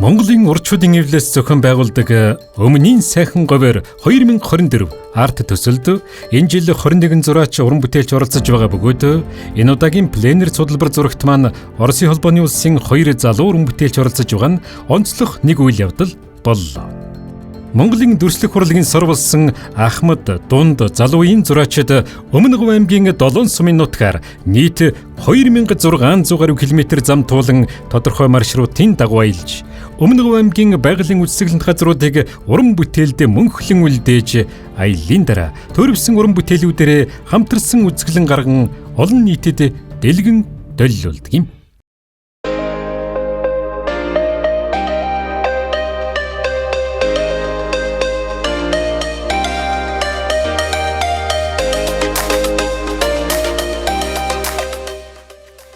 Монголын урчуудын эвлээс зохион байгуулдаг Өмнийн сайхан говьор 2024 арт төсөлд энэ жил 21 зураач уран бүтээлч оролцож байгаа бөгөөд энэ удаагийн пленэр судалбар зурагт маань Оросын холбооны улсын хоёр залуу уран бүтээлч оролцож байгаа нь онцлог нэг үйл явдал боллоо. Монголын дүрслэх урлагийн сор болсон Ахмад, Дунд, Залууийн зураачид Өмнө Говь аймгийн 7 сумын нутгаар нийт 2600 гаруй километр зам туулан тодорхой маршрутын дагуу аялж Өмнө Говь аймгийн байгалийн үзэсгэлэнт газруудыг уран бүтээлд мөнхлөн үлдээж аяллаа дараа төрөвсөн уран бүтээлүүдээрээ хамтарсан үзэсгэлэн гарган олон нийтэд дэлгэн долилуулдаг юм.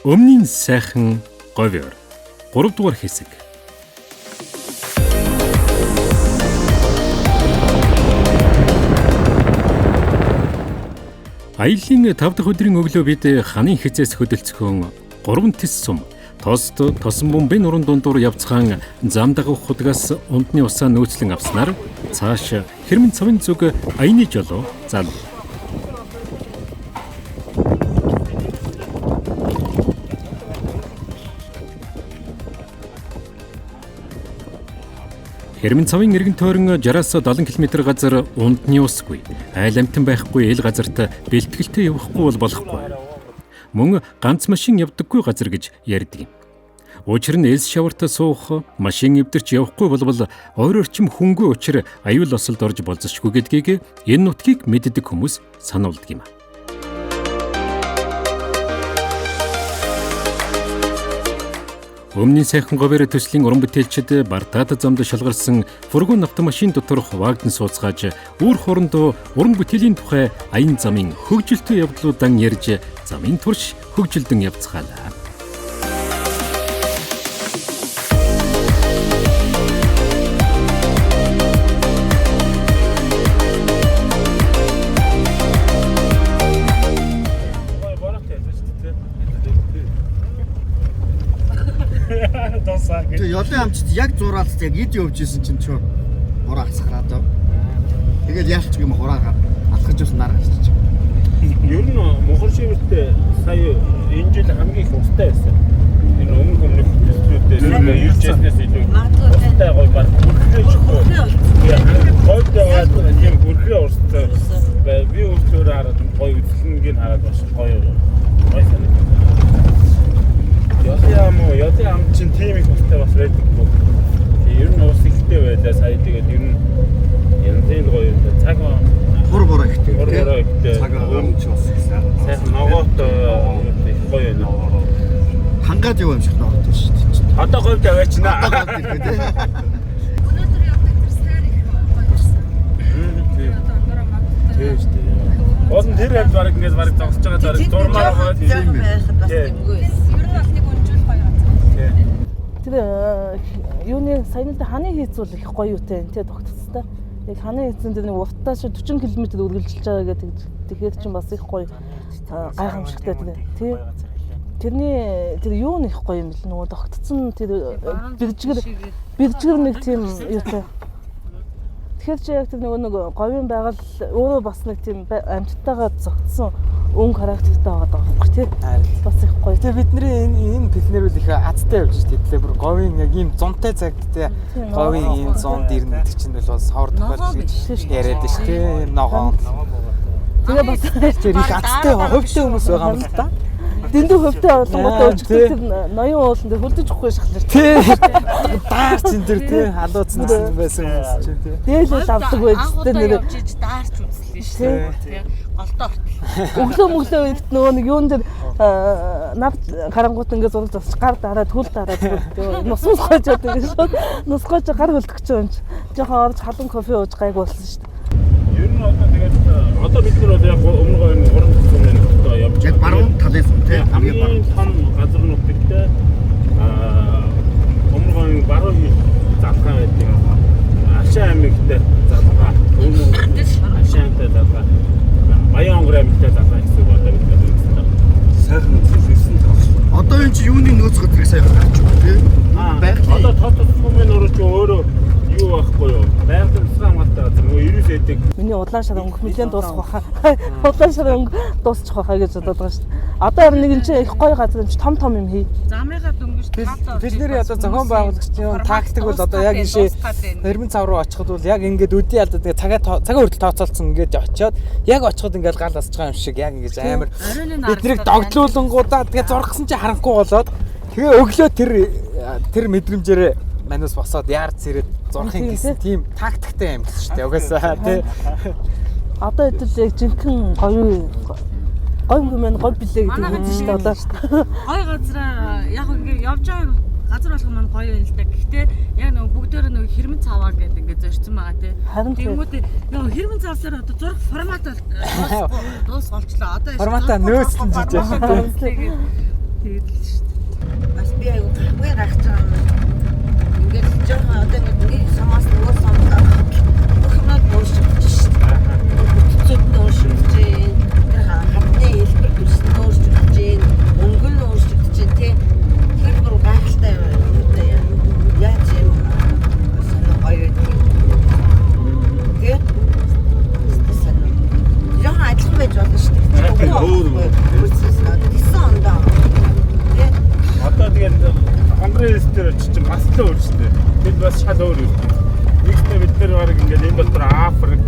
Өмнийн сайхан говьор 3 дугаар хэсэг. Аяллаа 5 дахь өдрийн өглөө бид ханын хязээс хөдөлцөхөн 3 тэс сум тост тосон бөмбийн нуруунд дундуур явцгаан зам дагах худгаас ундны усаа нөөцлөн авснаар цааш хэрмэн цавын зүг аяны жолоо залв. Хэрмэн цавын эргэн тойрон 60-аас 70 км газар ундны усгүй, айл амтан байхгүй эл газарт бэлтгэлтэй явахгүй бол болохгүй. Мөн ганц машин явдаггүй газар гэж ярьдаг юм. Учир нь элс шаварт суух, машин эвдэрч явахгүй болбол ойр орчим хүнгүй учир аюул осолд орж болзошгүй гэдгийг энэ нутгийг мэддэг хүмүүс сануулдаг юм. Өмнийн сайхан говьор төслийн уран бүтээлчид Бартад замд шалгарсан фургон автомашин дотор хуваагдан сууцгааж үр хорондоо уран бүтээлийн тухай аян замын хөгжилтэй явдлуудан ярьж замын турш хөгжилдөн явцгаалаа. Тэгээ ёлын амчд яг зураалц яг ид явж исэн чинь чуу хураа хасгараад. Тэгэл яалч юм хураагаад алхаж бас нар гарч. Ер нь мухар шивэртээ сая энэ жил хамгийн их устай байсан. Энэ өмнөх өмнөх төслүүдээс ирж яснаас илүү устай гоё баг бүрхрээ чихгүй. Гойд яваад тийм бүрхрээ урстай. Би өөртөө хараад гоё үзлэнгийг хараад бас гоё гоё санагдав. Ёлын ам уу, ёлын ам чинь тийм их устай бас байдаггүй. Ер нь ус ихтэй байлаа сая тэгээд ер нь янзын гоё юм да. Цаг Хур бороо ихтэй. Хур бороо ихтэй. Цаг агаар ч бас их сайхан. Сайхан ногоотой их гоё байна. Хангаад яв юм шиг ногоотой шүү дээ. Одоо говьд аваачна. Одоо говьд ирэх үү. Өнөөдөр явдаг тэр сайр их гоё байсан. Тийм. Одоо ондороо магадгүй. Тийм шүү дээ. Уул нь тэр хавьд бараг ингээд бараг зогсож байгаа бараг зурмаар байгаа Тийм ээ. Байхад бас гэмгүй байсан. Ер нь бол нэг өнжил гоё газар. Тэр юуны саяны ханы хийцүүл их гоё юутай энэ тогтцтой. Яг ханы хийцэн дээр нэг уртаа шиг 40 км үргэлжилж байгаа гэдэг тэгэхээр чинь бас их гоё гайхамшигтай тэр. Тий. Тэрний тэр юу нь их гоё юм бэл нөгөө тогтцсон тэр бэржгэр нэг тийм юутай. Тэгэхээр чи яг тэр нөгөө нэг говийн байгаль өөрөө бас нэг тийм амьттайгаа зогтсон өн характертай байгаа байхгүй тий. Бас их гоё. Тэгээ бидний энэ энэ пленэр бол их азтай явж шít тэтлээ бүр говийн яг ийм зунтай цагт те говийн ийм зунд ирнэ гэдэг чинь бол бас ховор тохиолдол гэж яриад ш тэ ийм ногоон. Тэгээ бас Тэр их азтай хувьтай хүмүүс байгаа юм л та. Дэндүү хөвтэй болонготой өчигдөр тэр ноён уулан дээр хөлдөж өгөхгүй шахлаа. Тий. Даарч энэ тэр тий халууцсан гэсэн байсан хүмүүс чинь тий. Дээлэл авдаг байж тэр нэр явж иж даарч үзлээ шүү дээ. Голдоо ортол. Өглөө мөглөө үед нөгөө нэг юун дээр нар гарангуут ингээд зураг зурч гар дараад хөл дараад нус мус гойж яадаг гэж шууд нус гойж гар хөлдөх гэж юм чи. Жохон орж халуун кофе ууж гайг болсон шүү дээ. Ер нь одоо тэгээд одоо бид нар бол яг өмнө говийн 3 сумын нутгаа явж Яг баруун талын сум тий хамгийн том газар нутагтай өмнө говийн баруун хил залгаа байдаг. Ашаа аймагтай залгаа, өмнө Ашаа аймагтай залгаа, Баян онгор аймагтай залгаа гэсэн үг одоо бид нар үзсэн. Сайхан үзэлсэн тав. Одоо энэ чи юуны нөөц газрыг сайн гарч байна тий. Одоо тод тусмын нуруу байдаг. Миний улаан шар өнгөх нэлээд дуусах баха. Улаан шар өнгө дуусчих баха гэж бодоод байгаа шүү дээ. Одоо харин нэг юм чи их гоё газар юм чи том том юм хий. Замрыгаа дөнгөж таалаа. Тэдний одоо зохион байгуулагчдын тактик бол одоо яг ийшээ Хэрмэн цав руу очиход бол яг ингээд өдий алдаад тэгээ цагаа цагаа хүртэл тооцоолцсон ингээд очиод яг очиход ингээд гал асж байгаа юм шиг яг ингээд амар бид нарыг догтлуулангуудаа тэгээ зурхсан чи харанхуй болоод тэгээ өглөө тэр мэдрэмжээрээ манус босоод яарц ирээд зурхын гэсэн тийм тактиктай юм гэсэн шүү дээ. Угаасаа тий. Одоо хэдүүл яг жинхэнэ гоё гоё юм байна, гоё билээ гэдэг юм шүү дээ одоо. Гоё газараа яг ингээд явж байгаа газар болгон маань гоё юм л да. Гэхдээ яг нөгөө бүгдээр нөгөө хэрмэн цаваа гэдэг ингээд зорьсон байгаа тий. Тэнгүүд нөгөө хэрмэн цавсаар одоо зурх формат бол дуус болчлоо. Одоо форматаа нөөцлөн жиж яах тий. Тэгээд л шүү дээ. Бас би айгу гахгүй гайхаж байгаа юм. Ингээд жоохон одоо ингээд нэг сумаас нөгөө сумд ороход бүх юмнууд өөрчлөгдөж шүү дээ. Бүтцүүд нь өөрчлөгдөж байна. Тэр хадны хэлбэр дүрс нь өөрчлөгдөж байна. Өнгө нь өөрчлөгдөж байна тий. Тэр бүр гайхалтай юм уу? Яаж юм сонир гоё гэдэг. Тий. Сонир. Жоохон адилхан байж болно шүү дээ. Өөр өөр. Тэсэн ондоо. Тий. Одоо тэгээд хонгорын элс дээр очиж чинь бас л өөр шүү дээ. Тэд бас шал өөр юм. Нэгтээ бид нар баг ингээд энэ дотор Африк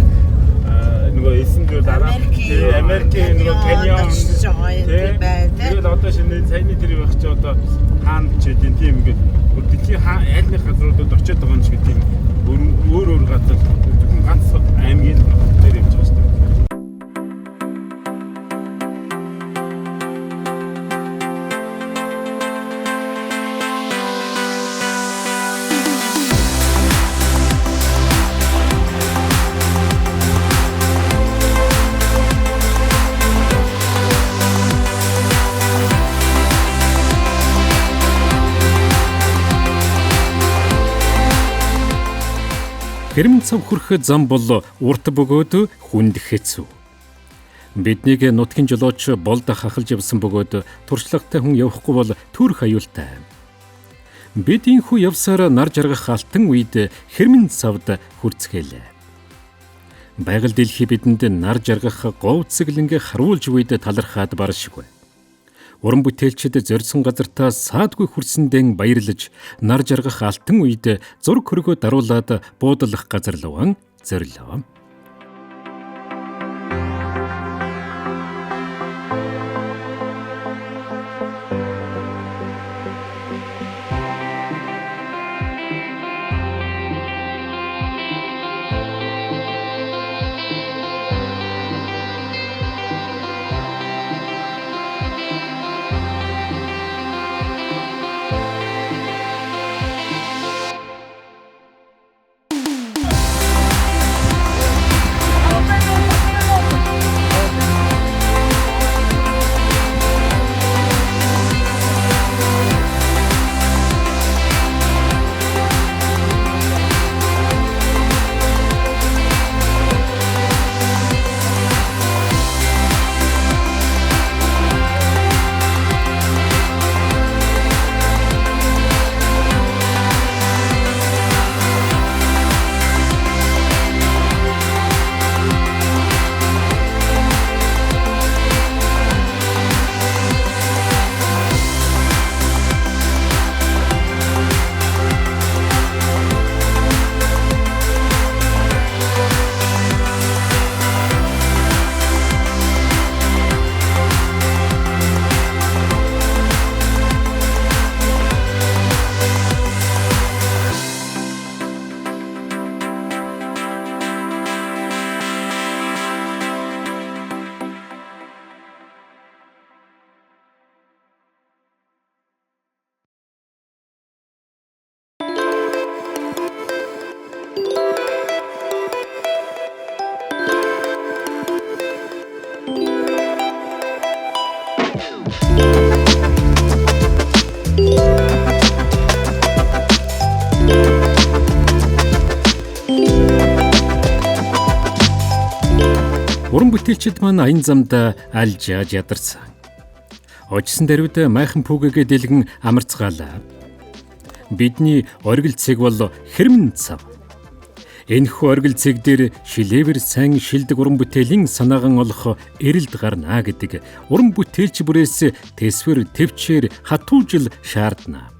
нөгөө элсэн дээр дараа Америкийн нөгөө каньон байна. Тэгээд одоо шинэ саяны тэр байх чи одоо хаана ч гэдэг тийм ингээд дэлхийн аль нэг газруудад очиод байгаа юм шиг тийм өөр өөр газар зөвхөн ганц аймгийн дээр явж байгаа шүү дээ. Хэрмэн цав хүрэх зам бол урт бөгөөд хүнд хэцүү. Биднийг нутгийн жолооч болд хахалж явсан бөгөөд туршлагатай хүн явахгүй бол төрөх аюултай. Бид энхүү явсаар нар жаргах алтан үед хэрмэн цавд хүрцгээлээ. Байгаль дэлхий бидэнд нар жаргах говь цэглэнгээ харуулж үед талархаад баршгүй. Уран бүтээлчид зорьсон газартаа саадгүй хүрсэндэн баярлаж нар жаргах алтан үед зураг хөргөө даруулаад буудлах газар руугаан зорилоо. Уран бүтээлчид маань аян замд алжааж ядарсан. Очсон даруйд майхан пүүгээгээ дэлгэн амарцгаалаа. Бидний оргил цэг бол хэрмэн цав. Энэхүү оргил цэг дээр шилээвэр сайн шилдэг уран бүтээлийн санаагаан олох эрэлд гарна гэдэг уран бүтээлч бүрээс тэсвэр төвчээр хатуужил шаардна.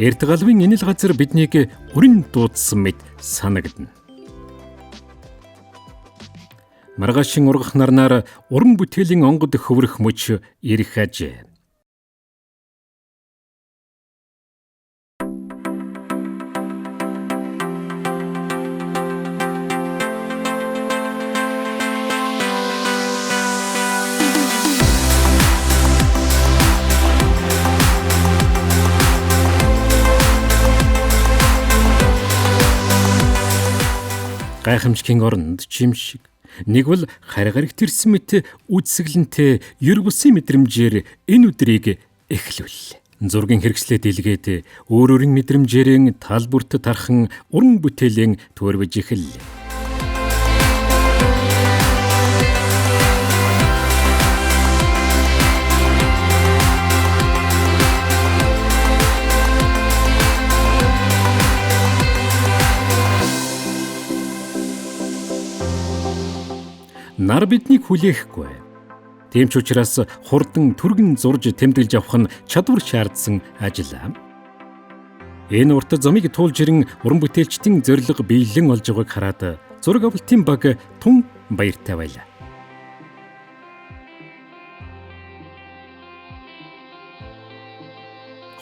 Эрт галвын энэ л газар биднийг өрн дуудсан мэт санагдана. Маргаашин ургах нарнаар уран бүтээлийн онгод хөврөх мөч ирэх ажээ. Гайхамшигын оронд чим шиг нэг бол харь гарагт ирсэн мэт үдсгэлэнтэй ер бусын мэдрэмжээр энэ өдрийг эхлүүллээ. Зургийн хэрэгслээ дэлгээд өөр өөрийн мэдрэмжээрэн тал бүрт тархан уран бүтээлийн төөрвж эхэллээ. Нар биднийг хүлээхгүй. Тийм ч учраас хурдан түргэн зурж тэмдэглэж авах нь чадвар шаардсан ажил. Энэ урт замыг туулж ирэн уран бүтээлчдийн зорилго биелэн олж байгааг хараад зураг авалтын баг тун баяртай байлаа.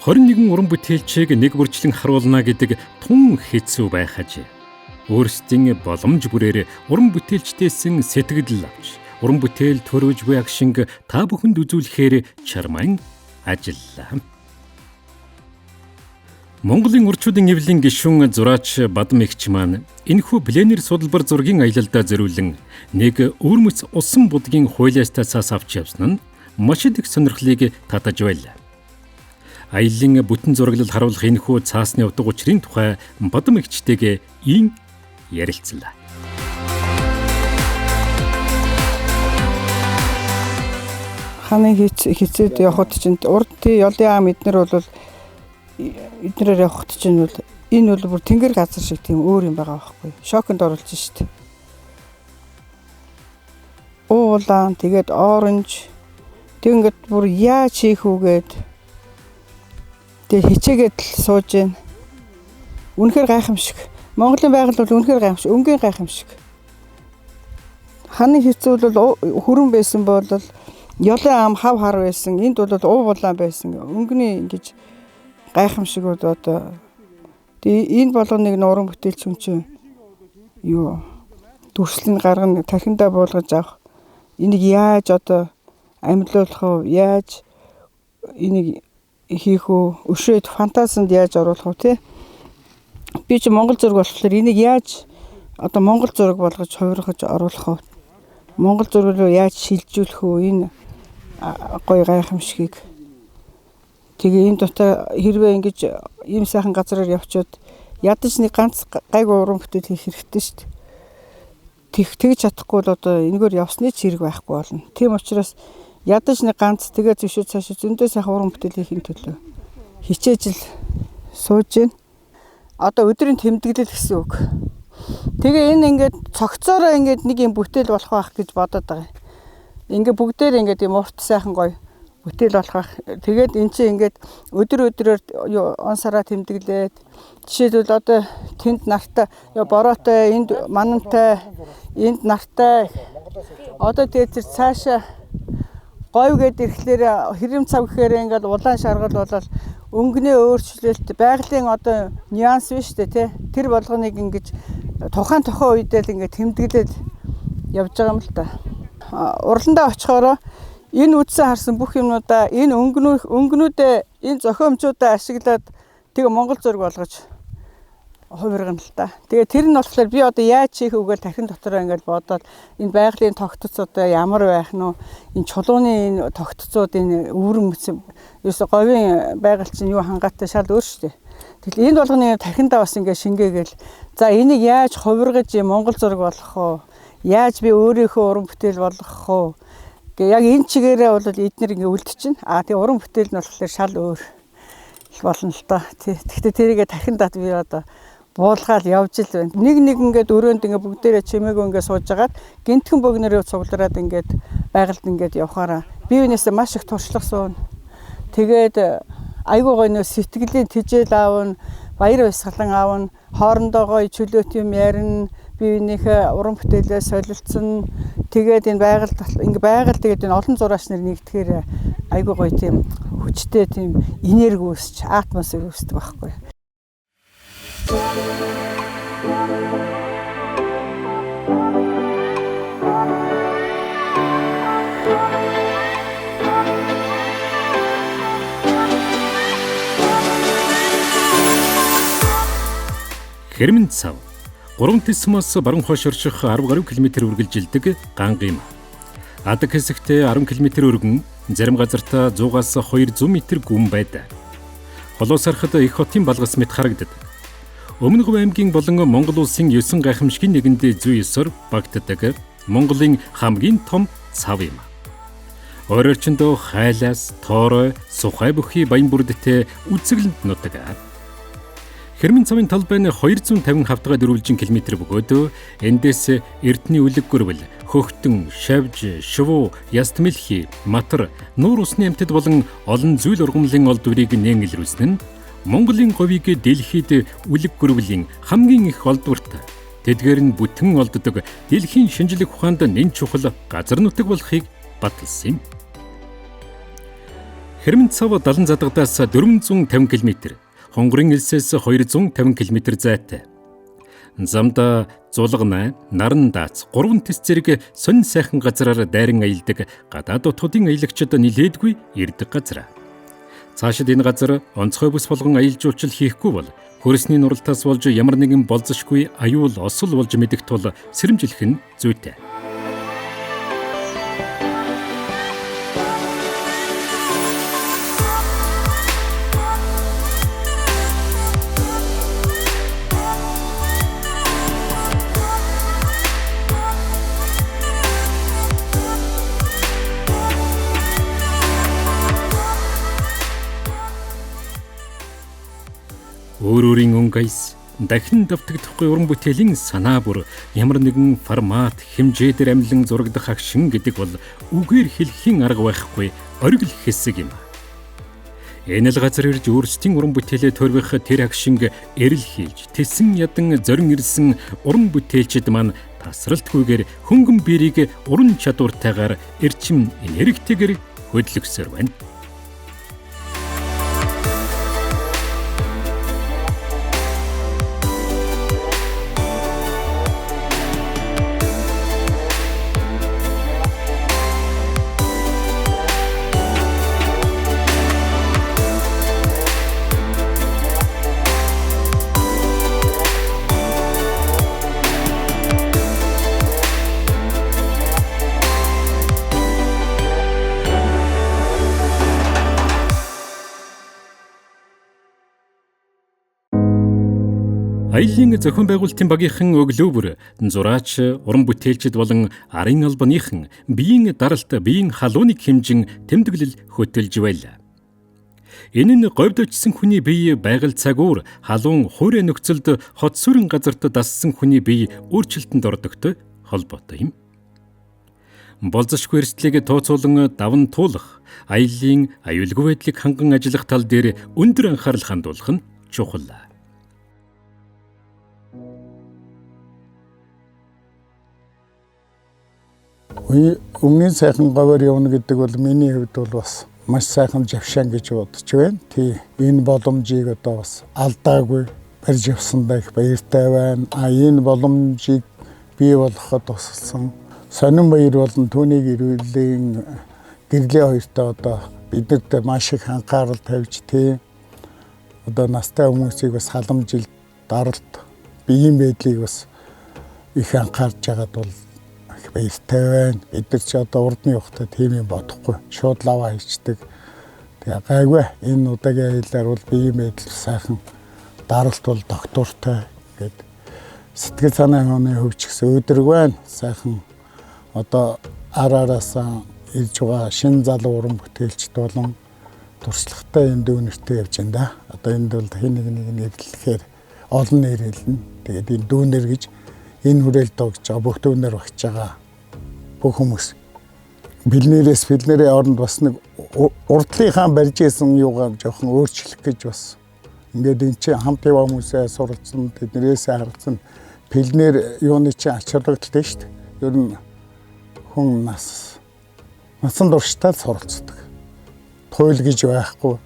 21 уран бүтээлчийг нэг бүрчлэн харуулна гэдэг тун хэцүү байх ажээ. Өөрсдийн боломж бүрээр уран бүтээлчдээсэн сэтгэл авч уран бүтээл төрөж буй агшинг та бүхэнд үзүүлэхээр чармайн ажиллаа. Монголын урчуудын эвлийн гишүүн зураач Бадам эгч маань энэхүү пленэр судалбар зургийн аялалдаа зориулан нэг өвөрмөц усан будгийн хуйлаастай цаас авч явсан нь маш их сонирхлыг татаж байлаа. Аяллын бүтэн зураглал харуулах энэхүү цаасны утга учирын тухай Бадам эгчтэйгээ ийм ярилцлаа. Ханы хизээд явхад чинь урд тий ёлын ам эднэр бол эднэрээр явхад чинь бол энэ бол бүр тэнгэр газар шиг тийм өөр юм байгаа байхгүй. Шоконд оруулж шít. Уулаан тэгээд оранж тэг ингээд бүр яаж хийх үгээд тэг хичээгээд л сууж гин. Үнэхээр гайхамшиг. Монголын байгаль бол үнэхээр гайхамшиг, өнгийн гайхамшиг. Ханы хэцүү бол хүрэн байсан бол ёлын ам хав хар байсан. Энд бол ув улаан байсан. Өнгөний ингэж гайхамшиг бол одоо тэгээ энэ болгоныг нуран бүтээлч хүн чинь юу дүрслэн гаргана, тархиндаа буулгаж авах. Энийг яаж одоо амьлуулах вэ? Яаж энийг хийх үү? Өшөөд фантазинд яаж оруулах вэ, тэ? Би чи монгол зураг болохоор энийг яаж одоо монгол зураг болгож хувиргаж оруулах вэ? Монгол зураг руу яаж шилжүүлэх вэ? Энэ гоё гайхамшигыг. Тэгээ энэ дотор хэрвээ ингэж ийм сайхан газараар явчаад ядаж нэг ганц гайгүй уран бүтээл хийх хэрэгтэй шүү дээ. Тэгж чадахгүй бол одоо энэгээр явсны ч хэрэг байхгүй болно. Тийм учраас ядаж нэг ганц тэгээ зөвшөө цаашаа зөндөө сайхан уран бүтээл хийхин төлөө хичээж л сууж гин. Одоо өдрийн тэмдэглэл гэсэн үг. Тэгээ энэ ингээд цогцоороо ингээд нэг юм бүтээл болох байх гэж бодоод байгаа юм. Ингээд бүгдээр ингээд юм урт сайхан гоё бүтээл болох байх. Тэгээд эн чинь ингээд өдөр өдрөөр он сараа тэмдэглээд жишээлбэл одоо тэнд нартай, бороотой, энд манантай, энд нартай. Одоо тэгээд тэр цаашаа говь гээд ирэхлээр хэрэм цав гэхээр ингээд улаан шаргал болол өнгөний өөрчлөлт байгалийн одоо нюанс биш үү те, тэр болгоныг ингэж тухайн үедээ л ингээд тэмдэглээд явж байгаа юм л та. Урландаа очихороо энэ үдсэн харсан бүх юмнуудаа энэ өнгөнүүдээ энэ зохиомжуудаа ашиглаад тэгээ монгол зураг болгож хувиргана л та. Тэгээ тэр нь болохоор би одоо яаж хийх үгээл тархин дотороо ингээд бодоод энэ байгалийн тогтцоо одоо ямар байх нь вэ? Энэ чулууны энэ тогтцоод энэ өвөрмөц ерөөсө говийн байгаль чинь юу хангаатай шал өөр шүү дээ. Тэгэл энэ болгоны тархиндаа бас ингээд шингээгээл за энийг яаж хувиргаж монгол зураг болгох вэ? Яаж би өөрийнхөө уран бүтээл болгох вэ? Гэ яг энэ чигээрээ бол эднэр ингээ үлдчихнэ. А тэгээ уран бүтээл нь болохоор шал өөр болно л доо. Тэгэхдээ тэрийгэ тархиндаа би одоо буулгаал явж л байна. Нэг нэг ингээд өрөөнд ингээд бүгдээрээ чимээгүй ингээд сууж агаад гинтхэн богнороо цуглараад ингээд байгальд ингээд явхаараа бие биенээсээ маш их туршлага сууна. Тэгээд айгүй гоё нөө сэтгэлийн тижэл аавна, баяр баясгалан аавна, хоорондоо гоё чөлөөт юм ярина, бие биенийхээ уран бүтээлээ солилцсон. Тэгээд энэ байгальд ингээ байгаль тэгээд энэ олон зураач нар нэгдэхээр айгүй гоё тийм хүчтэй тийм энерги үүсч, атмосфер үүсдэг байхгүй. Хэрмэн цав 3 тэсмээс баруун хойш орших 10 гаруй километр үргэлжилдэг ганг юм. Адаг хэсэгтээ 10 км өргөн, зарим газартаа 100-аас 200 м гүн байдаг. Холоос харахад их хотын балгас мэт харагддаг. Өмнө Говь аймгийн болон Монгол улсын 9 гайхамшигын нэгэнд зүй ёсоор багтдаг Монголын хамгийн том цав юм. Ойролцондоо хайлаас, тоорой, сухай бүхий баян бүрдтэй үзэсгэлэнт нутаг. Хэрмэн цавын талбай нь 250 хавтгай дөрвөлжин километр бөгөөд эндээс эрдний үлэг гөрвөл, хөхтөн, шавж, шувуу, яст мэлхий, матар, нуур усны амьтад болон олон зүйл ургамлын олдврыг нээн илрүүлсэн нь Монголын говийг дэлхийд үлэг гөрвлийн хамгийн их олдворт. Тэдгээр нь бүтэн олддог дэлхийн шинжлэх ухаанд нэн чухал газар нутаг болохыг баталсан юм. Хэрмэн цав далан задгадаас 450 км, Хонгорын элсээс 250 км зайтай. Замдаа Зулганай, Наран дац, 3 тэс зэрэг сонин сайхан газраар дайран аялдаг гадаад утгуудын аялагчид нилээдгүй ирдэг газар. Цаашид энэ газар онцгой бүс болгон аялал жуулчлал хийхгүй бол хөрсний нуралтаас болж ямар нэгэн болзошгүй аюул осол болж мэдэх тул сэрэмжлэх нь зүйтэй. Өөр өөрийн өнгө аяс дахин давтагдахгүй уран бүтээлийн санаа бүр ямар нэгэн формат хэмжээ дээр амилан зурагдах агшин гэдэг бол үгээр хэлэхийн арга байхгүй оргил хэсэг юм. Энэ л газар ирж өөрсдийн уран бүтээлээ төрвих тэр агшинг эрэл хийлж тэсэн ядан зорин ирсэн уран бүтээлчид маань тасралтгүйгээр хөнгөн биерийг уран чадвартайгаар эрчим энергитэйгээр хөдлөгсөөр байна. Аяллын зохион байгуулалтын багийнхан өглөө бүр зураач, уран бүтээлчид болон арын албаныхан биеийн даралт, биеийн халууныг хэмжин тэмдэглэл хөтөлж байлаа. Энэ нь говьд очсон хүний бие байгаль цаг уур халуун хуурай нөхцөлд хот сүрэн газарт дассан хүний бие өөрчлөлтөнд ордогтой холбоотой юм. Болзошгүй эрсдлийг тооцоолон даван туулах, аяллын аюулгүй байдлыг ханган ажиллах тал дээр өндөр анхаарал хандуулах нь чухал. Өмнгийн сайхан говьор явна гэдэг бол миний хувьд бол бас маш сайхан завшаан гэж бодож байна. Тий, энэ боломжийг одоо бас алдаагүй барьж явсандаа их баяртай байна. А энэ боломжийг бий болгоход тусалсан Сонин баяр болон түүнийг эрүүлийн гэрлийн хоёртой одоо биднэрт маш их анхаарал тавьж тий одоо настай хүмүүсийг бас халамжилт, даралт, биеийн байдлыг бас их анхаарч байгаад бол их баяртай байна. Бид нар ч одоо урдны явахдаа тийм юм бодохгүй. Шууд лаваа хийчдэг. Тэгээ гайгүй. Энэ удаагийн аяллаар бол биеийн байдал сайхан, даралт бол доктортой гээд сэтгэл санаа оны хувьд ч гэсэн өдрөг байна. Сайхан одоо ар араасаа ирж байгаа шинэ залуу уран бүтээлчд болон туршлагатай юм дүүнертэй явж байна да. Одоо энд бол хэн нэг нэг нэрлэхээр Олон нэр хэлнэ. Тэгээд энэ дүүнер гэж энэ хүрээлд догж байгаа, бүх дүүнер багч байгаа бүх хүмүүс. Пленэрээс пленэрийн оронд бас нэг урдлынхаа барьж исэн юугаар жоохон өөрчлөх гэж бас ингээд эн чинь хамт яваа хүмүүсээ суралцсан, тэднэрээсээ харалцсан пленэр юуны чинь ач холбогдолтой шүү дээ. Ер нь хүн насан туршдаа л суралцдаг. Туйл гэж байхгүй.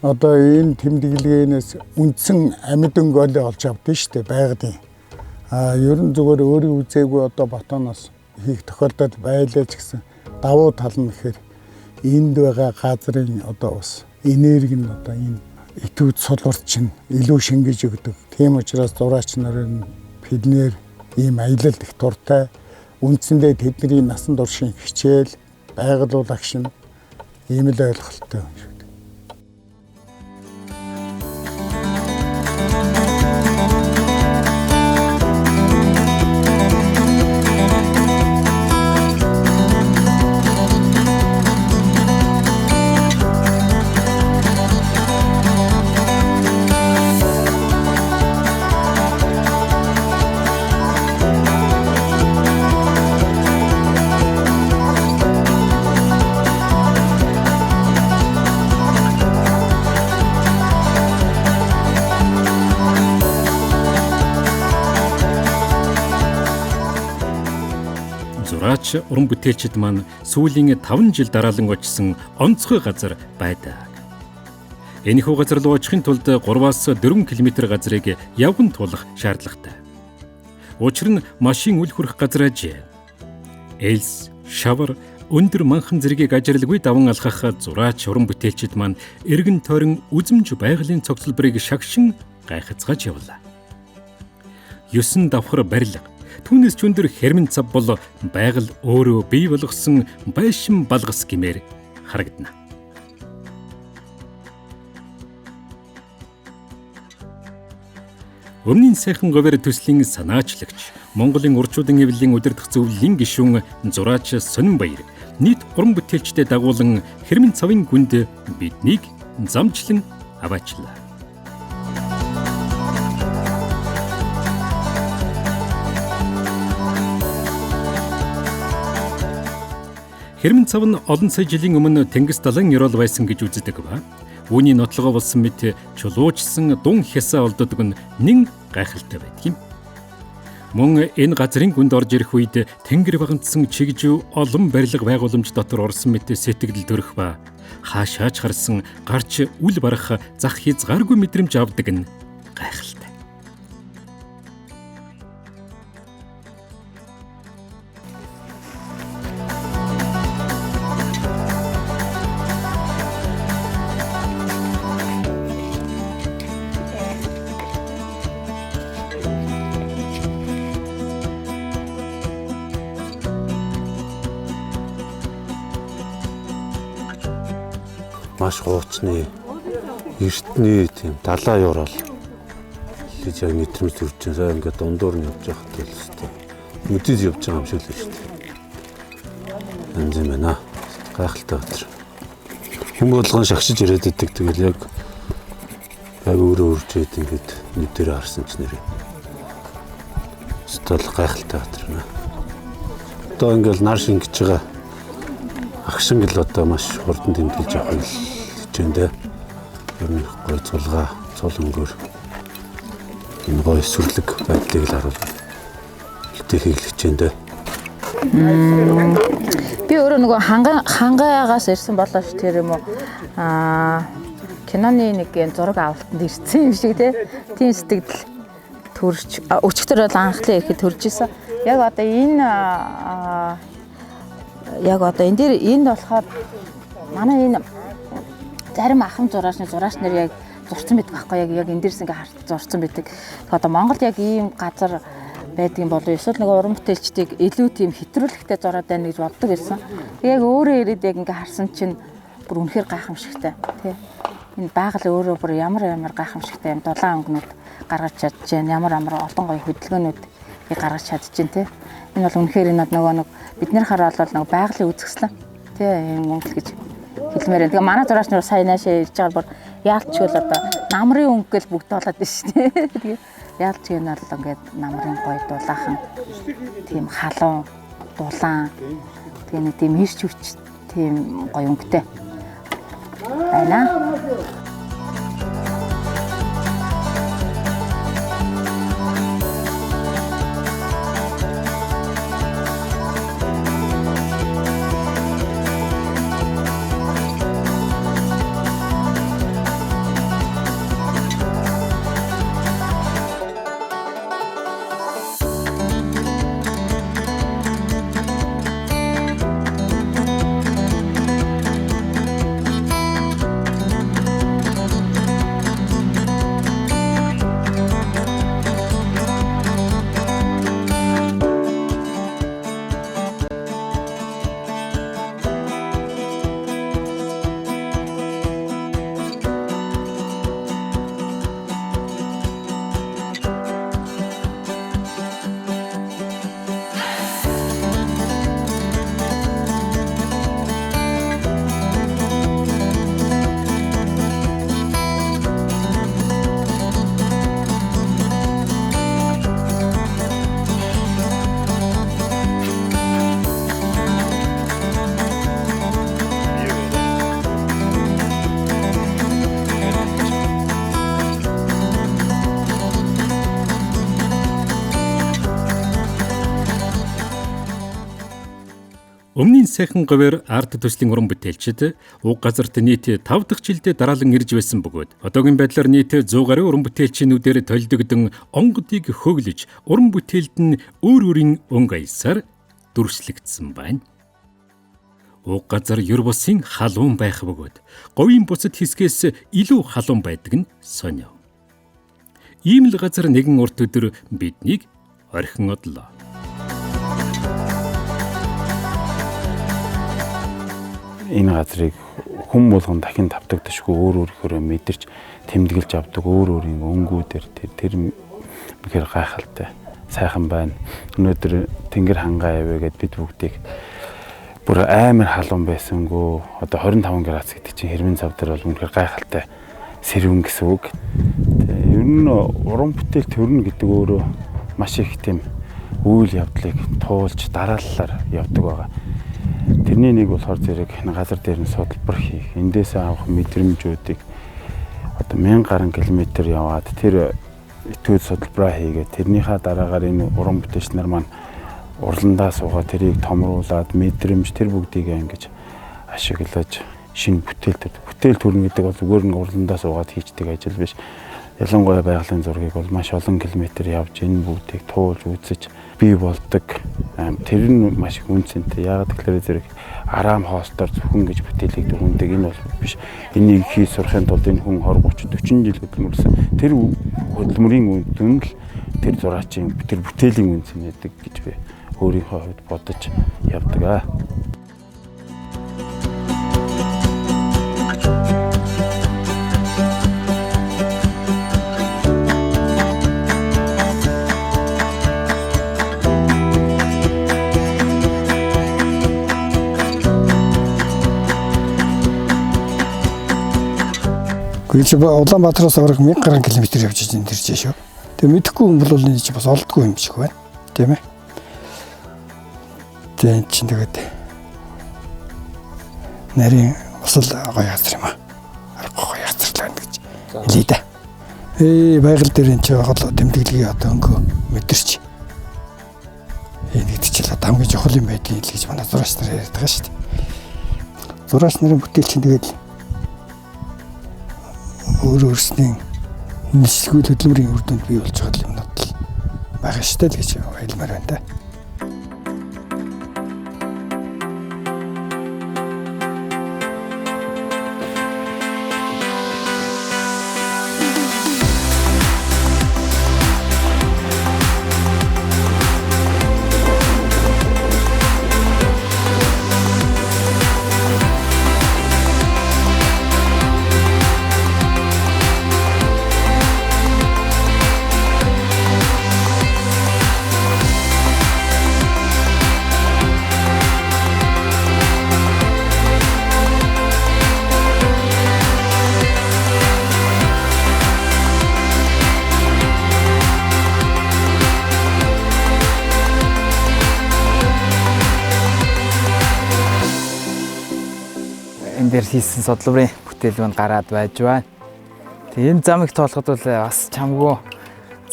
Одоо энэ тэмдэглэгээнээс үндсэн амьд өнгөлөө олж авдсан шүү дээ байгалийн. А ер нь зүгээр өөрийн үзээгүй одоо ботоноос хийх тохиолдол байлаа ч гэсэн давуу тал нь гэхээр энд байгаа газрын одоо бас энерги нь одоо энэ итүүд сулварт чинь илүү шингэж өгдөг. Тийм учраас зураач нар нь пленэр ийм аялалд их дуртай. Үндсэндээ тэдний насан туршийн хичээл, байгаль агшин ийм л ойлголттой юм шиг. Зураач уран бүтээлчид маань сүүлийн 5 жил дараалан очсон онцгой газар байдаг. Энэхүү газар руу очихын тулд 3-аас 4 км газрыг явган туулах шаардлагатай. Учир нь машин үл хүрэх газар ажээ. Элс, шавар, өндөр манхан зэргийг ажирлгүй даван алхах зураач уран бүтээлчид маань эргэн тойрон үзэмж байгалийн цогцлборыг шагшин гайхацгааж явлаа. 9 давхар барилга. Түүнээс ч өндөр хэрмэн цав бол байгаль өөрөө бий болгосон байшин балгас гэмээр харагдана. Өмнийн сайхан говьр төслийн санаачлагч, Монголын урчуудын эвлэлийн удирдах зөвлөлийн гишүүн Зураач Сонинбаяр нийт уран бүтээлчдэд дагуулan хэрмэн цавын гүнд биднийг замчлан аваачлаа. Хэрмэн цав нь олон сая жилийн өмнө тэнгис далайн ёроол байсан гэж үздэг ба. Үүний нотлогоо болсон мэт чулуужсан дун хясаа олддог нь нэн гайхалтай байдаг юм. Мөн энэ газрын гүнд орж ирэх үед тэнгэр баганцсан чигжүү олон барилга байгууламж дотор орсон мэт сэтгэл төрөх ба хаашаач харсан гарч үл барах зах хязгааргүй мэдрэмж авдаг нь гайхалтай. Маш хуучны эртний тийм далаа ёроол гэж яг мэдрэмж төрж байна. Сая ингээд дундуур нь явж байхад л өстой. Нүдээс явж байгаа юм шиг л шүү дээ. Янз юм байна. Гайхалтай газар. Хүн болгон шагшиж ирээд идэг. Тэгэл яг өөрөө үрж ирээд ингээд нүдээр харсан ч нэрээ. Өстой л гайхалтай газар байна. Одоо ингээд нар шингэж байгаа. Агшин гэл одоо маш хурдан тэмдэглэж авах хичээн дээ. Ер нь гой цулгаа, цул өнгөөр энэ гой сүрлэг байдлыг л харуулна. Бүтээхийг л хичээн дээ. Би өөрөө нөгөө хангаагаас ирсэн болооч тэр юм уу киноны нэг зураг авалтанд ирсэн юм шиг тий. Тийм сэтгэл төрж өчигдөр бол анхлын ирэхэд төрж исэн. Яг одоо энэ яг одоо энэ дээр энд болохоор манай энэ зарим ахын зураач нар яг зурсан байдаг байхгүй яг энэ дээрс ингээ харт зурсан байдаг. Тэгэхээр одоо Монголд яг ийм газар байдаг юм болов эсвэл нэг уран бүтээлчдийг илүү тийм хэтрүүлэгтэй зураад байна гэж боддог байсан. Тэг яг өөрөө ирээд яг ингээ харсан чинь бүр үнэхээр гайхамшигтай тий. Энэ байгаль өөрөө бүр ямар гайхамшигтай юм дулаан өнгөнүүд гаргаж чадж байна. Ямар олон гоё хөдөлгөөнүүд гаргаж чадж байна тий. Энэ бол үнэхээр энэ нөгөө нэг бидний хараа бол нэг байгалийн үзэсгэлэн тий юм Монгол гэж хэлмээр байна. Тэгээ манай зураач нар сая наашаа ирж байгаа бүр яалтчгүй л одоо Намрын өнгө гэл бүгд болоод байна шүү дээ. Тэгээ ялж гин бол ингээд намрын гоё дулаахан тийм халуун дулаан тэгээ нэг тийм ирч хүч тийм гоё өнгөтэй байна. Өмнгийн сайхан говьор арт төслийн уран бүтээлчид уг газарт нийт 5 дахь жилдээ дараалан ирж байсан бөгөөд одоогийн байдлаар нийт 100 гаруй уран бүтээлчнүүдээр толдогдсон онгодыг хөглөж уран бүтээлд нь өөр өөрийн өнгө аясаар дүрслэгдсэн байна. Уг газар ер бусын халуун байх бөгөөд говийн бусад хэсгээс илүү халуун байдаг нь сонио. Ийм л газар нэгэн урт өдөр биднийг орхин одлоо. Энэ газрыг хүн болгон дахин тавтагдашгүй өөр өөрөөрөө мэдэрч тэмдэглэж авдаг өөр өөрийн өнгүүдээр тэр үнэхээр гайхалтай сайхан байна. Өнөөдөр тэнгэр хангаа яваа гэд бид бүгдийг бүр амар халуун байсангүй. Одоо 25 градус гэдэг чинь хэрмэн цав дээр бол үнэхээр гайхалтай сэрүүн гэсэн үг. Ер нь уран бүтээл төрнө гэдэг өөрөө маш их тийм үйл явдлыг туулж дарааллаар явдаг байгаа. Тэрний нэг болохоор зэрэг газар дээр нь судалбар хийх, эндээсээ авах мэдрэмжүүдийг одоо 1000 гаруй километр яваад тэр итгүүл судалбараа хийгээд тэрнийхээ дараагаар энэ уран бүтээлч нар маань урландаа суугаа тэрийг томруулад мэдрэмж тэр бүгдийг ингэж ашиглаж шинэ бүтээл төрнө гэдэг бол зүгээр нэг урландаа суугаад хийждэг ажил биш. Ялангуяа байгалийн зургийг бол маш олон километр явж энэ бүгдийг туулж үзэж бий болдог. Тэр нь маш их үнцэнтэй. Яагаад гэхээр зэрэг араам хоолтоор зөвхөн гэж бүтээлийг дүрнэдэг энэ бол биш. Энийг хийж сурахын тулд энэ хүн 20 30 40 жил хөдөлмөрлөсөн. Тэр хөдөлмөрийн үн нь л тэр зураачийн тэр бүтээлийн үнц нэдэг гэж би өөрийнхөө хувьд бодож явдаг аа. Чи Улаанбаатараас бараг 1000 гаруй километр явж ижин тэр чинь шүү. Тэгээ мэдэхгүй хүн бол энэ чи бас олдгүй юм шиг байна. Тийм ээ. Тэгээ энэ чинь тэгээд нарийн бас л гоё газар юм аа. Аргагүй гоё газар л байна гэж хэлье да. Байгаль дээр энэ чи гол тэмдэглэгийн одоо өнгө мэдэрч энэ гэдэг чинь одоо хамгийн чухал юм байдгийг л гэж манай зураач нар яриад байгаа шүү дээ. Зураач нарын бүтээл чинь тэгээд өөр өөрсний нисгүүл хөдөлмөрийн үр дүнд бий болж байгаа юмнууд л байгаа шүү дээ л гэж хэлмээр байна да. дээр хийсэн судлаврын бүтээл маань гараад байж байна. Тэгээ энэ замыг тоолоход бол бас чамгүй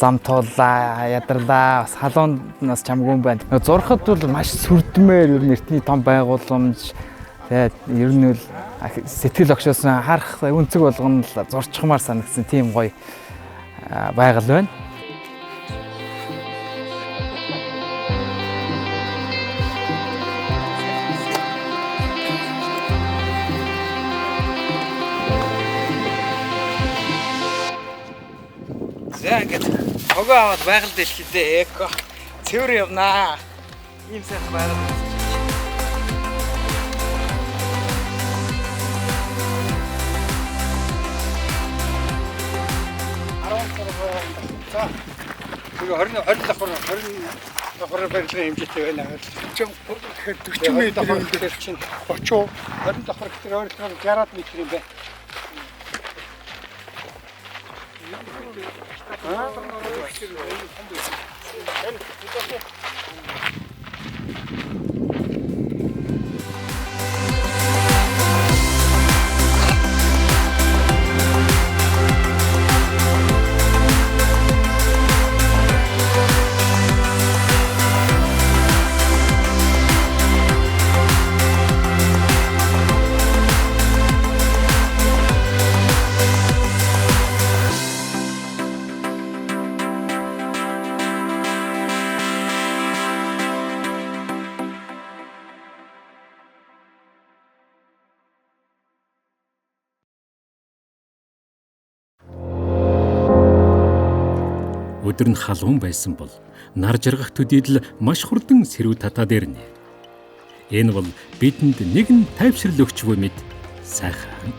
зам тууллаа, ядарлаа, бас халуун нас чамгүй юм байна. Зурхад бол маш сүрдмээр ер нь эртний том байгууламж тэгээд ер нь бол сэтгэл огшоосон харах өнцөг болгоно л зурчхмаар санагдсан тийм гоё байгаль байна. За ингээд хогоо аваад байгаль дэлхийдээ эко цэвэр явнаа. Ийм сайхан байгаль. За. Тэгээ 20 20 давхар 20 давхар барилгын хэмжээтэй байна. 40 м дээр чинь 30 20 давхар гэхээр ойролцоогоор 60 м юм байна. Өдөр нь халуун байсан бол нар жаргах төдийд л маш хурдан сэрүү татаад ирнэ. Энэ бол бидэнд нэгэн тайвшрал өгч буй мэт сайхан.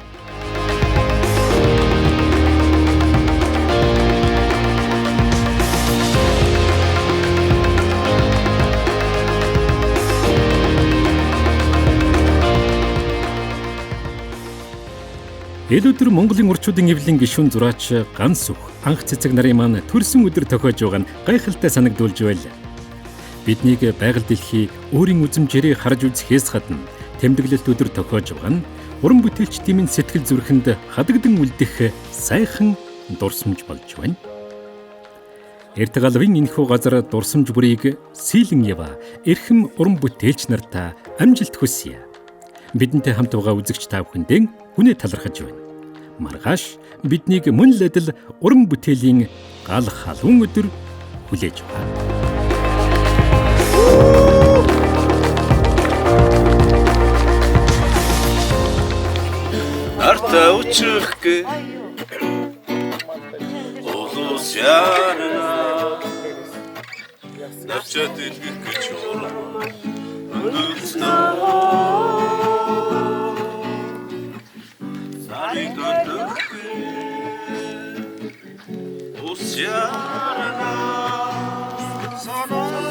Эл өдөр Монголын урчуудын эвлэлийн гишүүн зураач Ганс Сүх анх цэцэг нарын маань төрсөн өдөр тохиож байгаа нь гайхалтай санагдуулж байлаа. Биднийг байгаль дэлхий өөрийн үзмжээрээ харж үзэхээс гадна тэмдэглэлт өдөр тохиож байгаа нь уран бүтээлчдийн минь сэтгэл зүрхэнд хадагдан үлдэх сайхан дурсамж болж байна. Эрт галвын энэхүү газар дурсамж бүрийг сийлэн ява эрхэм уран бүтээлч нартаа амжилт хүсье. Бидэнтэй хамт байгаа үзэгч та бүхэндээ хүнээ талархаж байна. Маргааш биднийг мөн л адил уран бүтээлийн гал халуун өдөр хүлээж байна. Нартай учих гэ Улус ярна Навчаад илгэх гэж урам Өнөлтөө Сарыг өдөхгүй Ус ярна Санаа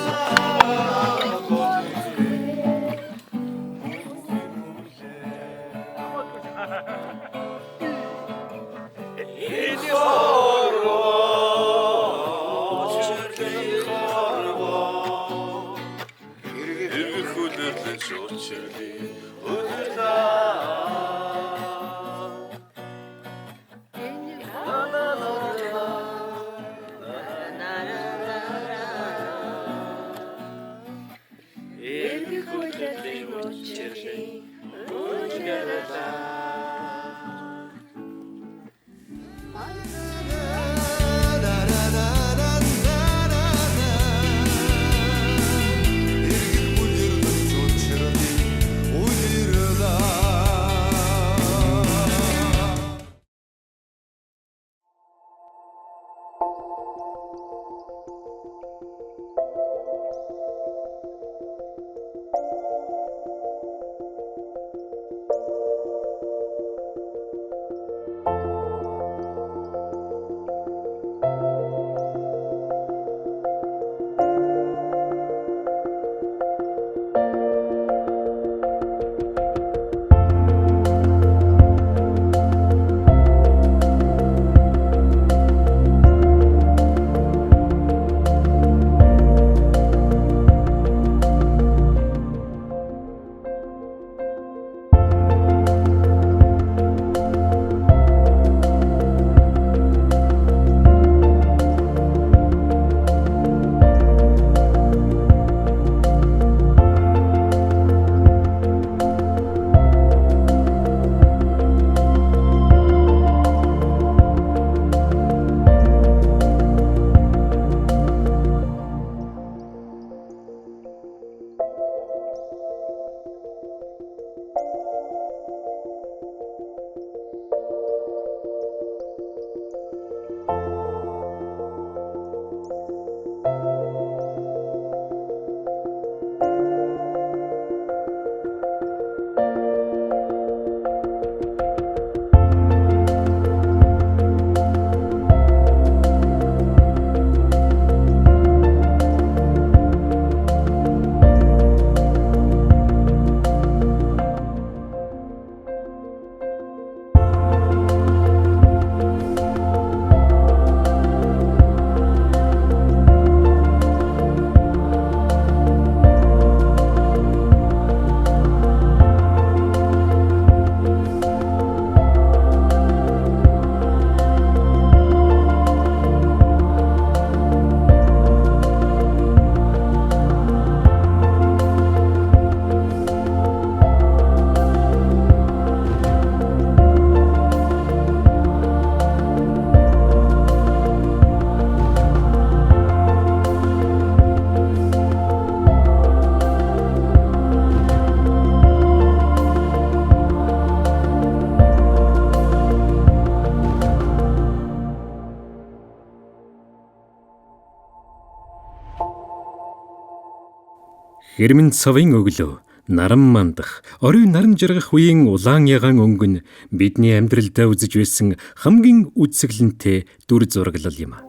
Хэрмэн цавын өглөө, наран мандах, орой наран жаргах үеийн улаан ягаан өнгө нь бидний амьдралдаа үзэж байсан хамгийн үзэсгэлэнтэй дүр зураглал юм.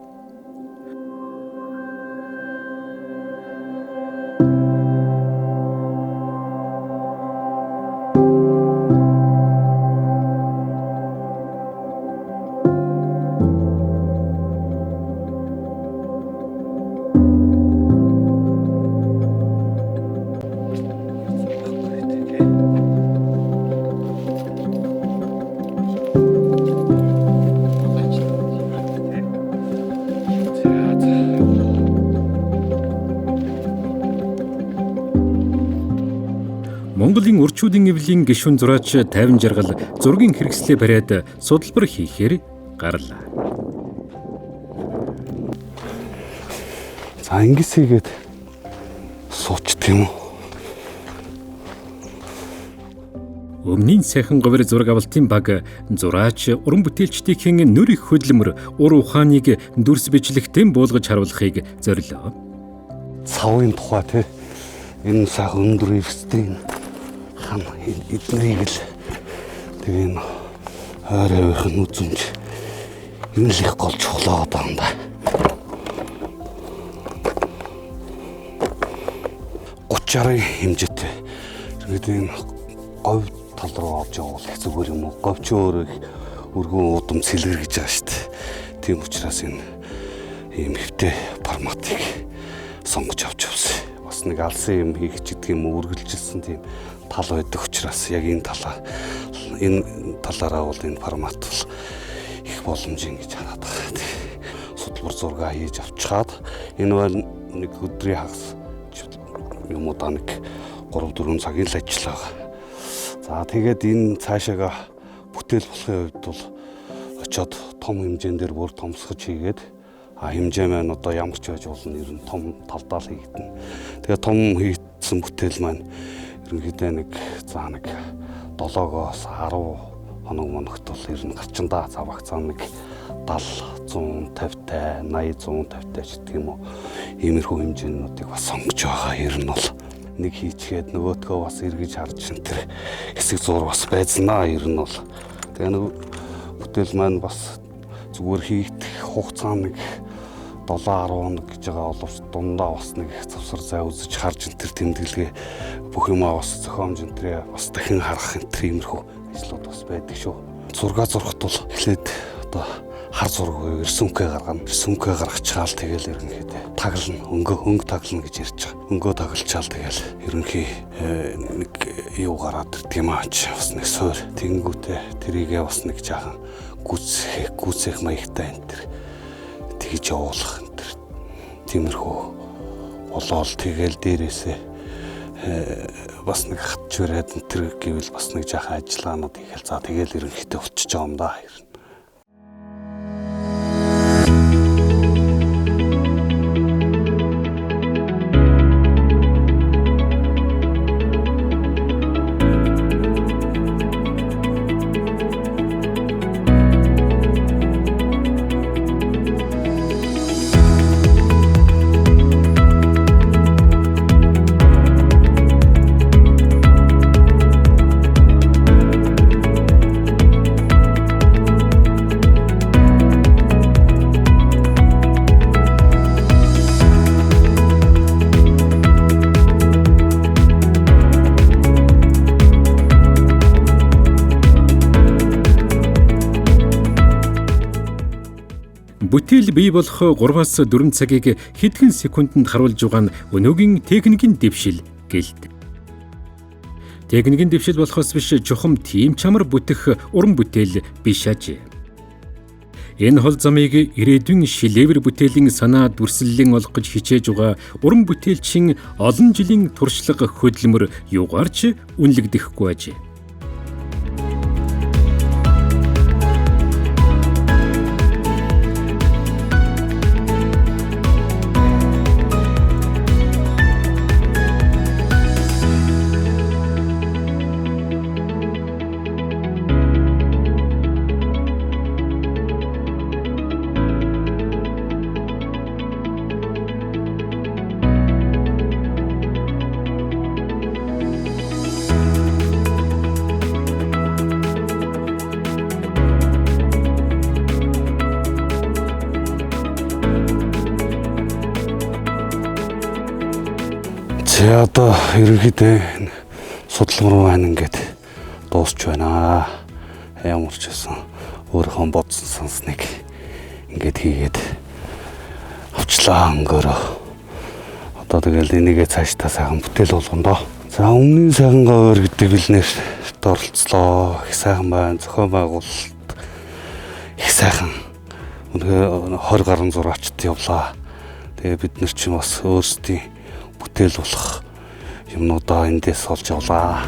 Монголын урчуудын эвлийн гишүүн зураач Тайван жаргал зургийн хэрэгслээ бариад судалбар хийхээр гарлаа. За ингэс хийгээд суучдаг юм уу? Өмнийн сайхан говьр зураг авалтын баг зураач уран бүтээлчдийн нүр их хөдөлмөр, ур ухааныг дүрс бичлэгтэн буулгаж харуулахыг зорилоо. Цавын тухай те энэ сайхан өндөр эрсдийн хан эднэрийг л тэгээ энэ ойр авих нь үзэмж энэ л их гол чухал байгаа юм да. 30 60-ын хэмжээтэй. Тэгээд энэ говь тал руу авч явуул их зүгээр юм уу? Говь ч өөрөө их өргөн удам цэлгэр гэж байгаа шүү дээ. Тийм учраас энэ ийм хэвтэй форматыг сонгож авч явсан. Бас нэг алсын юм хийх ч гэдэг юм үргэлжилсэн тийм тал байдаг учраас яг энэ талаа энэ талаараа бол энэ формат бол их боломж ингэж хараад байгаа. Судалбар зураг хийж авчхаад энэ бол нэг өдрийн хагас юм уу да нэг 3-4 цагийн л ажил байгаа. За тэгээд энэ цаашаага бүтээл болохын хувьд бол очиод том хэмжээн дээр бүр томсгож хийгээд хэмжээ маань одоо ямар ч байж болно ер нь том талдаа л хийгдэнэ. Тэгээд том хийгдсэн бүтээл маань ерөнхийдөө нэг за нэг 7-оос 10 хоног моногт бол ер нь гарчандаа за багцаа нэг 70 150 та 80 150 та ч гэдэг юм уу иймэрхүү хэмжээнүүдийг бас сонгож байгаа. Ер нь бол нэг хийчгээд нөгөөтгөө бас эргэж харж ин тэр хэсэг зур бас байзнаа ер нь бол. Тэгээ нэг бүтээл маань бас зүгээр хийгдэх хугацаа нэг 7 10 хоног гэж байгаа боловч дундаа бас нэг завсар зай үзэж харж энэ төр тэмдэглэгээ бүх юмаа бас зохиомж энэ төрөө бас дахин харах энэ төр иймэрхүү ажлууд бас байдаг шүү. Зураг зурхт бол эхлээд одоо хар зураг буюу рисункээ гаргана. Рисункээ гаргачаал тэгэл ерөнхийдөө таглана. Өнгө таглана гэж ярьж байгаа. Өнгөө таглачаал тэгэл ерөнхий нэг юу гараад ирдэг юм аа чи бас нэг суур тэнгүүтээ тэрийгээ бас нэг жаахан гүцэх маягтай энэ төр тэгж явуулах энэ төр тиймэрхүү болоол тэгэл дээрээсээ бас нэг хатч бариад энэ төр гэвэл бас нэг жаахан ажиллагаанууд хийхэл за тэгэл ерөнхийдөө болчихж байгаа юм да. Бүтээл бий болох 3-4 цагийг хэдхэн секундэд харуулж байгаа нь өнөөгийн техникийн дэвшил гэлт. Техникийн дэвшил болохоос биш чухам тийм чамар бүтэх уран бүтээл биш аж. Энэ хол замыг ирээдүйн шилээвэр бүтээлийн санаа дүрслэлийн олох гэж хичээж байгаа уран бүтээлчин олон жилийн туршлага хөдөлмөр юугаарч үнэлэгдэхгүй аж. За одоо ерөнхийдөө судалгаа руу маань ингээд дуусч байна. Ямар ч байсан өөрийнхөө бодсон сансныг ингээд хийгээд авчлаа өнгөрөө. Одоо тэгэл энийгээ цаашдаа сайхан бүтээл болгоно доо. За өмнөний сайхан говьор гэдэг билнэрт оролцлоо. Их сайхан байна. Зохион байгуулалт их сайхан. Үнэхээр 20 гаруй зураачд явлаа. Тэгээ бид нар чинь бас өөрсдийн бүтээл болох юмнуудаа эндээс олж явлаа.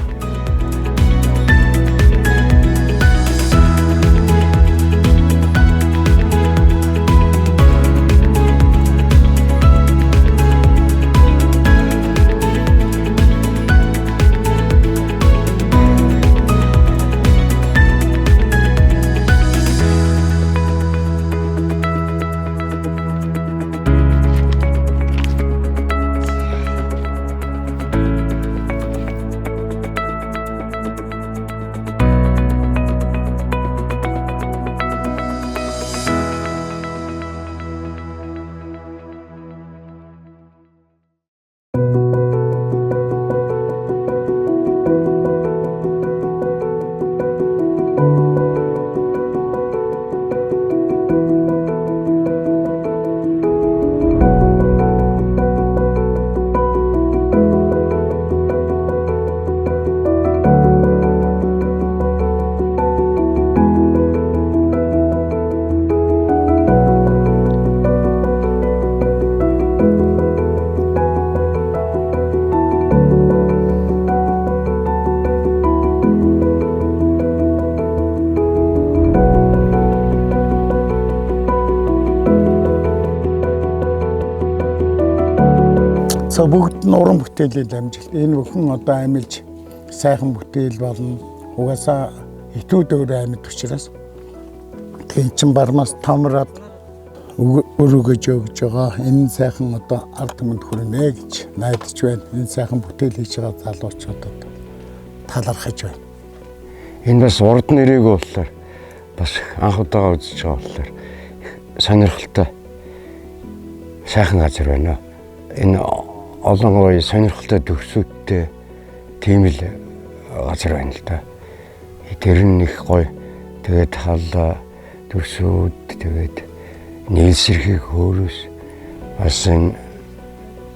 За бүгд нь уран бүтээлийн амжилт. Энэ бүхэн одоо амилж сайхан бүтээл болно. Угаасаа итүүд өөр амьд учраас тийм чин бармаас томроод өрөөгөж өгж байгаа. Энэ сайхан одоо ард түмэнд хүрнэ гэж найдаж байна. Энэ сайхан бүтээл хийж байгаа залуучуудад талархаж байна. Энэ бас урд нэрээгүй болохоор бас анх удаага үзэж байгаа болохоор сонирхолтой сайхан газар байна. Энэ олон гоё сонирхолтой төгсүүдтэй тийм л газар байна л да. Тэр нь их гоё. Тэгээд халаа төсүүд тэгээд нийлсэрхийг хөөрөс бас энэ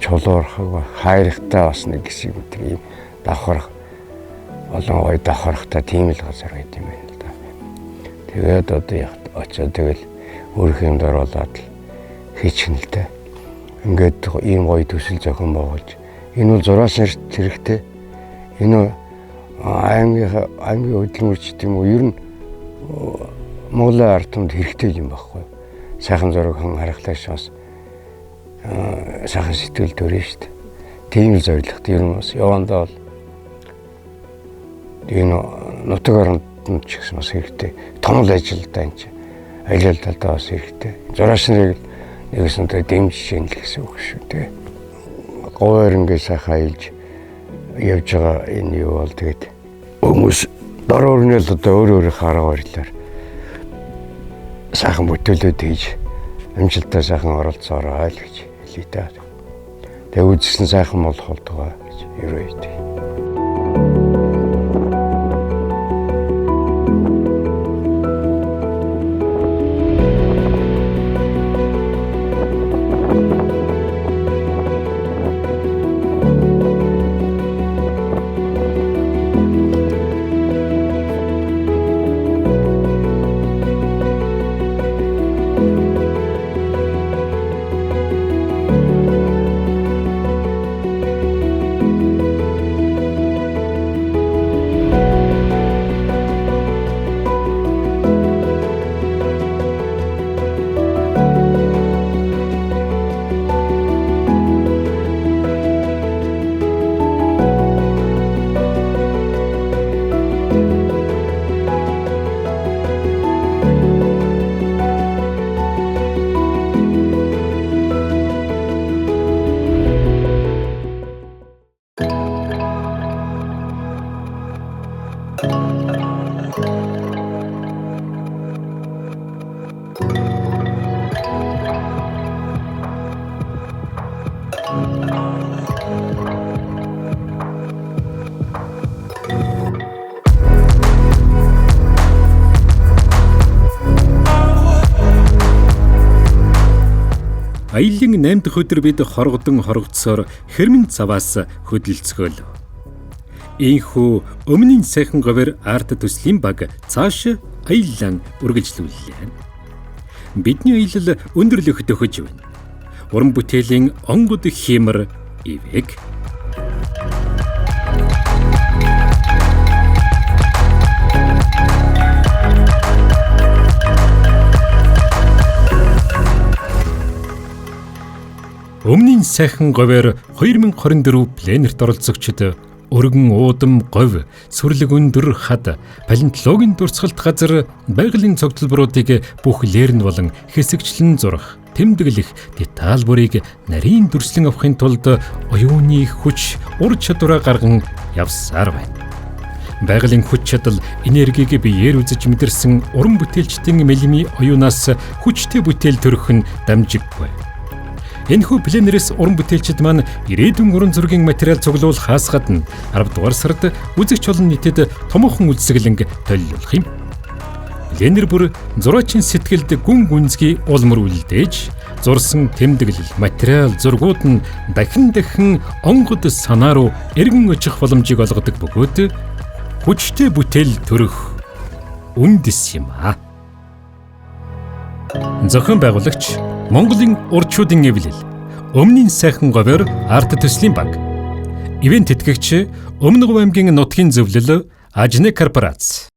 чулуурхаг хайрхтай бас нэг хэсэг юм ийм давхарх олон гоё давхархтай тийм л газар байт юм байна л да. Тэгээд одоо яг очиод тэгэл өөрөх юмд оруулаад л хийчихнэ л да. Ингээд ийм гоё төсөл зохион байгуулж энэ бол зураас нарт хэрэгтэй. Энэ аймгийн хөдөлмөрч гэдэг юм уу ер нь Монголын ард түмэнд хэрэгтэй юм байхгүй. Сайхан зураг хан харахлааш бас сайхан сэтгэл төрнө шүү дээ. Тийм л зорилготой ер нь бас явандаа бол энэ нутаг оронд нь ч гэсэн бас хэрэгтэй. Том л ажилдаа энэ чинь аялал талдаа бас хэрэгтэй. Зураас нарыг нэгсэнтэй дэмжиж ийн л гэсэн үг шүү дээ. Говьор ингээд сайхан аялж явж байгаа энэ юу бол тэгээд хүмүүс дор өрнөл одоо өөр өөрийнхөө арга барилаар сайхан бүтээлүүд хийж амжилттай сайхан оролцоорой л гэж хэлье та. Тэгээд үзсэн сайхан болох болтугай гэж ерөөе. Аяллын 8 дахь өдөр бид хоргодон хоргоцсоор хэрмэн цаваас хөдөлцгөөлөв. Ийхүү өмнөний сайхан говьор арт төслийн баг цааш аяллаа үргэлжлүүллээ. Бидний аялал өндөрлөх дөхөж байна. Уран бүтээлийн онгод хиймэр ивэг. Өмнөний сайхан говьор 2024 пленэрт оролцогчид өргөн уудам говь, сүрлэг өндөр хад, палеонтологийн дурсгалт газар байгалийн цогцлборуудыг бүх лерн болон хэсэгчлэн зурах, тэмдэглэх деталь бүрийг нарийн дүрслэн авахын тулд оюуны хүч, ур чадвараа гарган явсаар байна. Байгалийн хүч чадал, энергийг биеэр үзэж мэдэрсэн уран бүтээлчдийн мэлми оюунаас хүчтэй бүтээл төрөх нь дамжиггүй. Энэхүү пленэрээс уран бүтээлчид маань ирээдүйн уран зургийн материал цуглуулахаас гадна 10 дугаар сард үзэгч олон нийтэд томоохон үзэсгэлэнг төлөвлөх юм. Пленэр бүр зураачийн сэтгэлд гүн гүнзгий улмар үлдээж, зурсан тэмдэглэл, материал, зургууд нь дахин дахин онгод санаа руу эргэн очих боломжийг олгодог бөгөөд хүчтэй бүтээл төрөх үндэс юм аа. Зохион байгуулагч Монголын урчуудын эвлэл, Өмнөний сайхан говьор арт төслийн баг. Ивент тэтгэгч Өмнө Говь аймгийн нутгийн зөвлөл Ажны корпорац.